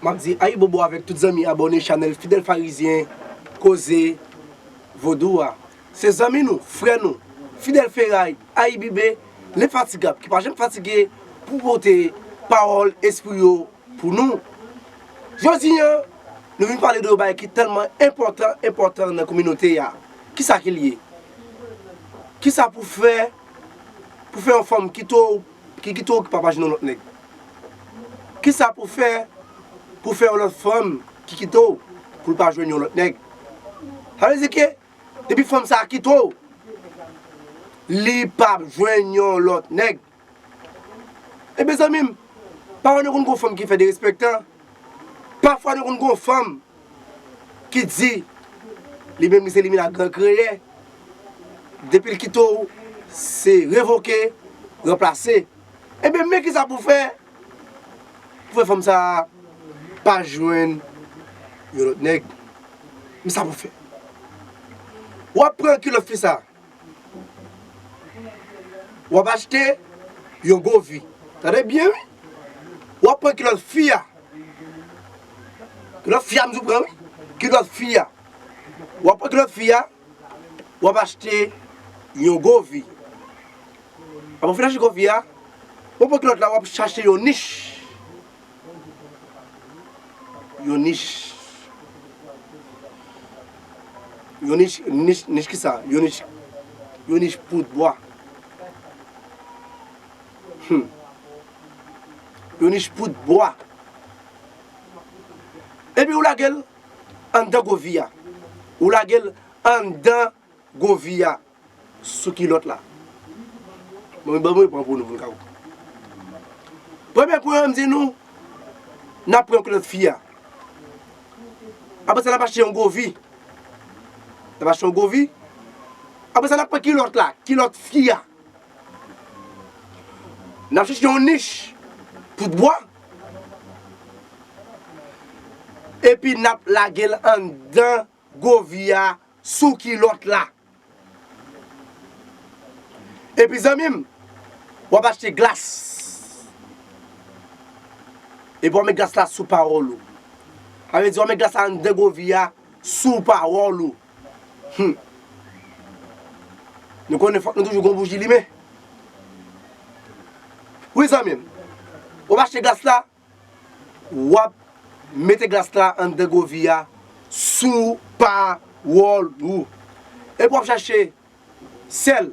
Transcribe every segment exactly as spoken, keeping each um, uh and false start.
M ap di ayibobo avèk tout zanmi abòne chanèl Fidèl Farizyen Koze Vodou a. Se zanmi nou, frè nou, Fidèl Feray, A I B B, lenfatigab, ki pa janm fatige pou pote pawòl espri yo pou nou. Jodi a, nou vin pale de yon bagay ki tèlman enpòtan, enpòtan nan kominote a. Kisa ki l ye? Kisa pou fè, pou fè yon fanm kite w, ki kite w, ki pa pa jwenn yon lòt nèg? Kisa pou fè, pou fè yon lòt fanm ki kite w, pou l pa jwenn yon lòt nèg? Sa vle di ke depi fanm sa a kite w, li p ap jwenn yon lòt nèg. Ebyen, zanmi m, pafwa nou konn gon fanm ki fè derespektan. Pafwa nou konn gon fanm ki di li menm li se li menm ak gran kreyè. Depi l kite w, se revoke, ranplase. Ebyen, men kisa pou fè, pou fè fanm sa a pa jwenn yon lòt nèg. Men sa pou fè. W ap pran kilòt fi sa a. W ap achte yon gwo vi. Tande byen, wi. W ap pran kilòt fi a. Kilòt fi a, m di w pran, wi. Kilòt fi a. W ap pran kilòt fi a. W ap achte yon gwo vi. Apre w fin achte gwo vi a, w ap pran kilòt la, w ap chache yon nich. Yon nich. Yon nich, nich, nich kisa? Yon nich, yon nich poud bwa. Hmm. Yon nich poud bwa. Epi ou lage l anndan gwo vi a. Ou lage l anndan gwo vi a. Sou kilòt la. Bon, ban mwen pran pou nou, pou nou ka wè. Premye pwen an, m di nou, n ap pran kilòt fi a. Apre sa, n ap achte yon gwo vi. N ap achte yon gwo vi. Apre sa, n ap pran kilòt la, kilòt fi a. N ap chache yon nich poud bwa. Epi n ap lage l anndan gwo vi a sou kilòt la. Epi zanmi m, w ap achte glas. Epi w ap met glas la sou pawòl ou. Sa vle di w ap met glas la anndan gwo vi a sou pawòl ou. Hmm. Nou konnen fòk nou toujou gon bouji limen. Wi zanmi m, w ap achte glas la, w ap mete glas la anndan gwo vi a sou pawòl ou. Epi w ap chache sèl.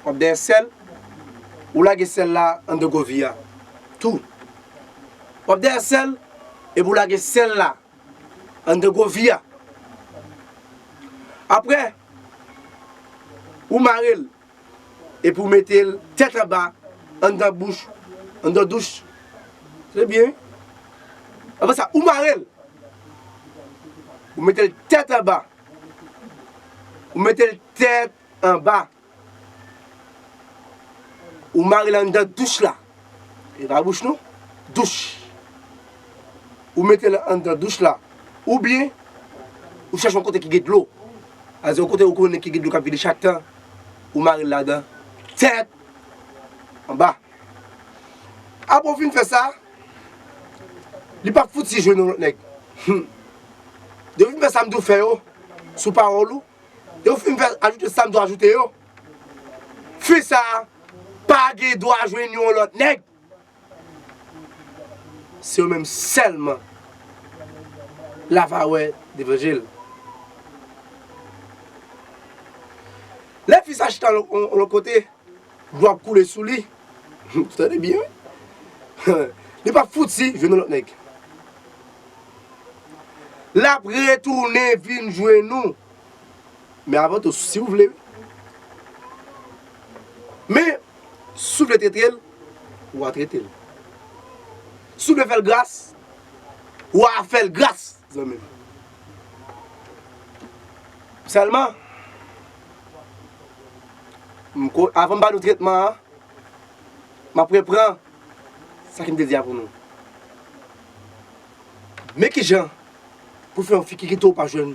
W ap dèyè sèl, ou lage sèl la anndan gwo vi a. Tou. W ap dèyè sèl, epi w lage sèl la anndan gwo vi a. Apre, ou mare l, epi w mete l tèt anba anndan bouch, anndan douch. Se byen, wi. Apre sa, ou mare l. Ou mete l tèt anba. Ou mete l tèt anba. Ou mare l anndan douch la. E pa bouch non. Douch. Ou mete l anndan douch la. Oubyen, ou chache yon kote ki gen dlo. Sa vle di yon kote ou konnen ki gen dlo k ap vide chak tan. Ou mare l ladan. Tèt anba. Apre w fin fè sa, li p ap fouti jwenn yon lòt nèg. Hmm. Depi w fin fè sa m di w fè yo, sou pawòl ou, depi w fin fè, ajoute sa m di w ajoute yo, fi sa a pa gen dwa jwenn yon lòt nèg. Se yo menm sèlman l ava wè devan je l. Lè fi sa chita yon, yon, yon lòt kote, dlo ap koule sou li. Tande byen, wi. Li p ap fouti jwenn yon lòt nèg. L ap retounen vin jwenn ou. Men avan tou, si w vle, wi. Men, si w vle trete l, w a trete l. Si w vle fè l gras, w a fè l gras, zanmi m. Sèlman, m ko-, avan m ba nou tretman an, m ap repran sa ki m te di a pou nou. Men kijan pou fè yon fi ki kite w pa jwenn,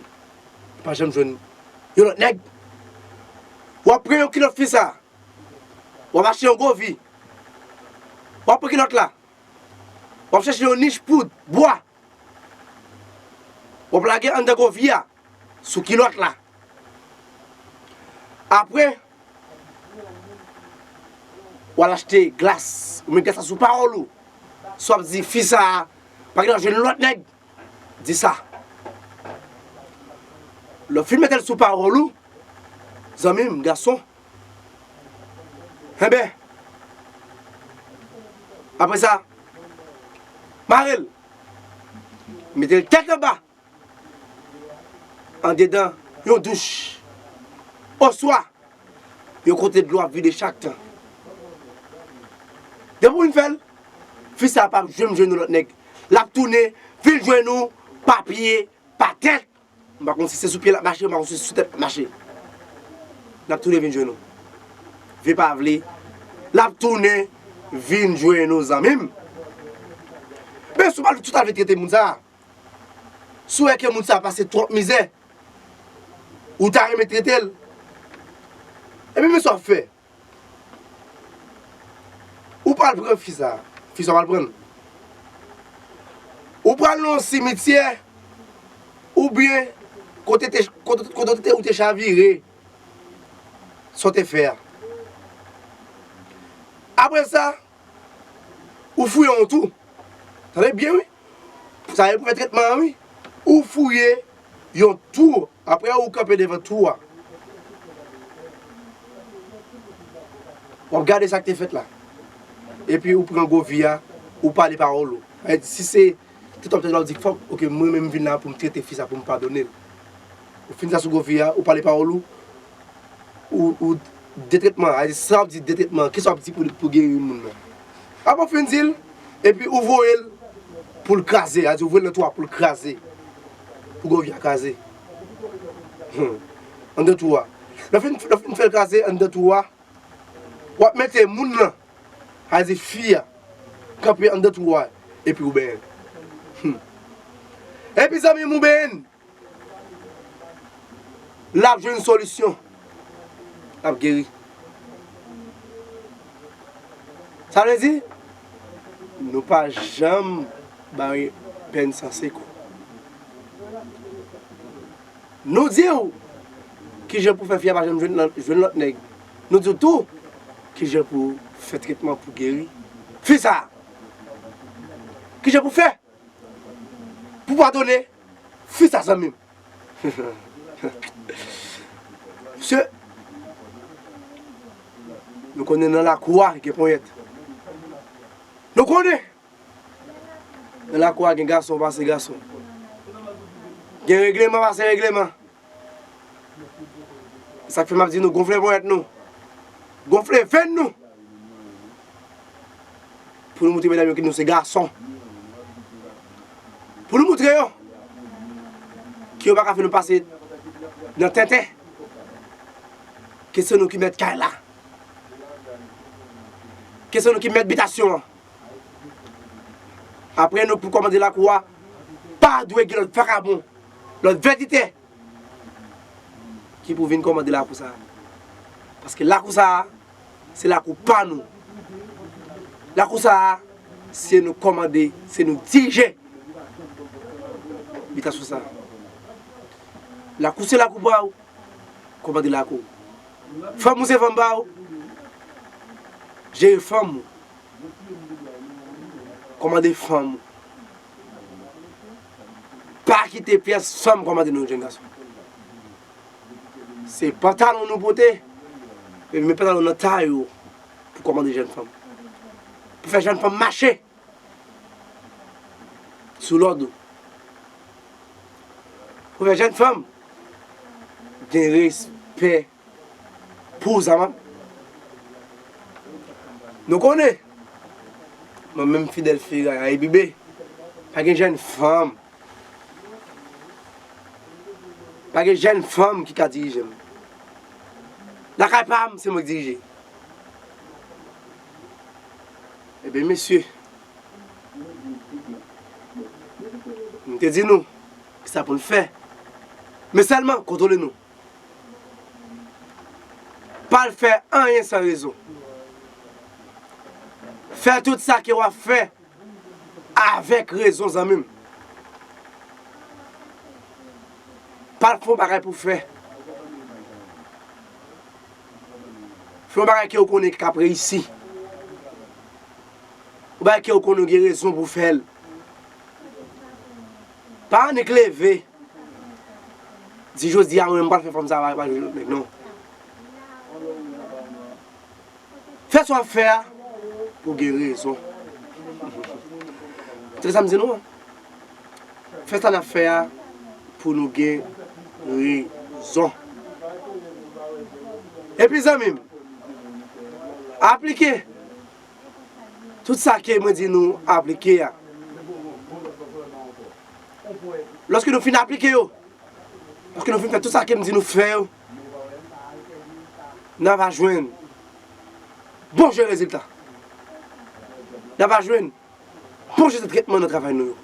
pa janm jwenn yon lòt nèg. W ap pran yon kilòt fi sa. W ap achte yon gwo vi. W ap pran kilòt la. W ap chache yon nich poud bwa. W ap lage anndan govi a sou kilòt la. Apre, w al achte glas, ou met glas la sou pawòl ou. Si w ap di fi sa a pa gentan jwenn lòt nèg, di sa. Lè w fin mete l sou pawòl ou, zanmi m, gason, enben, apre sa, mare l, mete l tèt anba, andedan yon douch, oswa yon kote dlo ap vide chak tan. Depi w fin fè l, fi sa a p ap janm jwenn yon lòt nèg. L ap tounen vin jwenn ou pa pye, pa tèt. M pa konn si se sou pye l ap mache, m pa konn si se sou tèt l ap mache. L ap tounen vin jwenn ou. Vle pa vle, l ap tounen vin jwenn ou, zanmi m. Men si w pa tout al vin trete moun sa a, si w wè ke moun sa a pase twòp mizè, ou ta renmen trete l, ebyen men sa w ap fè. Ou pral pran fi sa, fi sa w pral pran l. Ou pral nan yon simityè, oubyen kote te, kote, kote te, ou te chavire, sa w te fè a. Apre sa, ou fouye yon twou. Tande byen, wi. Sa e pou fè tretman an, wi. Ou fouye yon twou. Apre, ou kanpe devan twou a. W ap gade sa k te fèt la. Epi ou pran govi a, ou pale pawòl ou. Sa vle di, si se tout w ap tande la, w di, "Fòk, oke, mwen menm m vin la pou m trete fi sa, pou m padone l." Ou fin sa sou govi a, ou pale pawòl ou, ou, ou detretman, sa vle di, sa w ap di detretman, kisa w ap di pou, pou geri moun nan. Apre w fin di l, epi ou voye l pou l kraze, sa vle di, ou voye l nan twou a pou l kraze, pou govi a kraze. Hmm. Anndan twou a. Lè w fin, lè w fin fè l kraze anndan twou a, w ap mete moun nan, sa vle di fi a, kanpe anndan twou a, epi ou benyen l. Hmm. Epi zanmi m, ou benyen l. L ap jwenn solisyon. L ap geri. Sa vle di, nou pa janm bay pèn san sekou. Nou di w kijan pou fè fi a pa janm jwenn lòt, jwenn lòt nèg. Nou di w tou kijan pou fè tretman pou geri fi sa a. Kijan pou fè pou padone fi sa, zanmi m. Mesye, nou konnen nan lakou a gen ponyèt. Nou konnen nan lakou a gen gason pase gason. Gen regleman pase regleman. Sa k fè m ap di nou gonfle ponyèt nou, gonfle venn nou, pou nou moutre medam yo ke nou se gason. Pou nou moutre yo ke yo pa ka fè nou pase nan tenten. Ke se nou ki mèt kay la. Ke se nou ki mèt bitasyon an. Apre nou pou kòmande lakou a, pa dwe gen lòt vakabon, lòt vètitè ki pou vin kòmande lakou sa a. Paske lakou sa a, se lakou pa nou. Lakou sa a, se nou kòmande, se nou dirije bitasyon sa a. Lakou se lakou pa w, kòmande lakou. Fanm ou se fanm pa w, jere fanm ou. Kòmande fanm ou. Pa kite pyès fanm kòmande nou jèn gason. Se pantalon nou pote, epi men pantalon nan tay ou pou kòmande jèn fanm. Pou fè jèn fanm mache sou lòd ou. Pou fè jèn fanm gen respè pou zanmanm. Nou konnen, mwen menm Fidel Ferre a Ebibe, pa gen jèn fanm. Pa gen jèn fanm ki ka dirije m. Lakay pa m, se mwen ki dirije. Ebyen, mesye, m te di nou kisa pou n fè. Men sèlman, kontwole nou. Pa al fè anyen san rezon. Fè tout sa ke w ap fè avèk rezon, zanmi m. Al fè yon bagay pou fè. Fè yon bagay ke w konnen ki k ap reyisi. Yon bagay ke w konnen w gen rezon pou fè l. Pa annik leve. Di jodi a, mwen, m pral fè fanm sa, pa, pa jwe lòt nèg, non. Fè sa w ap fè a, pou w gen rezon. Tande sa m di nou an. Fè sa n ap fè a, pou nou gen rezon. Epi, zanmi m, aplike tout sa ke mwen di nou aplike a. Lòske nou fin aplike yo, lòske nou fin fè tout sa ke m di nou fè yo, n a va jwenn bon jan rezilta. N a va jwenn bon jan tretman nan travay nou yo.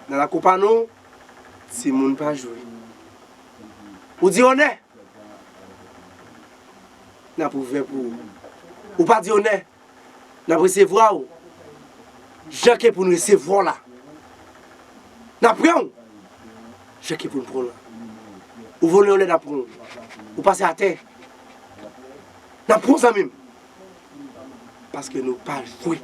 Nan lakou pa nou, timoun pa jwe. Ou di onè, n ap ouvè pou ou. Ou pa di onè, n ap resevwa w jan ke pou n resevwa w la. N ap pran w jan ke pou n pran w la. Ou vole onè, n ap pran w. Ou pase atè, n ap pran w, zanmi m. Paske nou pa jwe.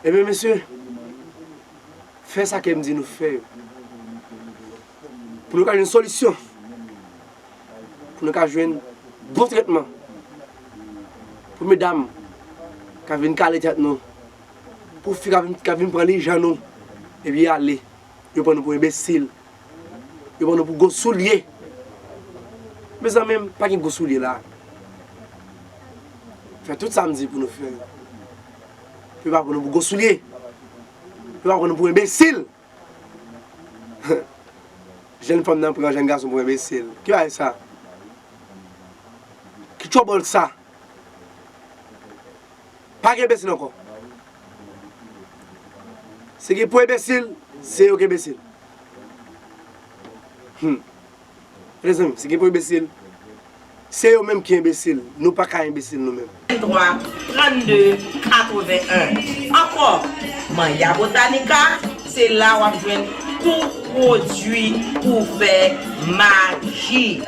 Ebyen, mesye, fè sa ke m di nou fè yo. Pou nou ka jwenn solisyon. Pou nou ka jwenn bon tretman. Pou medam ka vin kale tèt nou. Pou fi ka vin, ka vin pran lijan nou. Epi ale. Yo pran nou pou enbesil. Yo pran nou pou gwo soulye. Mezanmi, pa gen gwo soulye la. Fè tout sa m di pou nou fè. Pou yo pa pran nou pou gwo soulye. Pou yo pa pran nou pou enbesil. Jèn fanm nan pran jèn gason pou enbesil. Ki bagay sa? Ki trouble sa? Pa gen enbesil ankò. Si gen pou enbesil, se yo ki enbesil. Hmm. Mezanmi, si gen pou enbesil, se yo menm ki enbesil. Nou pa ka enbesil nou menm. Venntwa trannde katrevenn en. Ankò, Manya Botanica, se la w ap jwenn tout pwodui pou fè maji.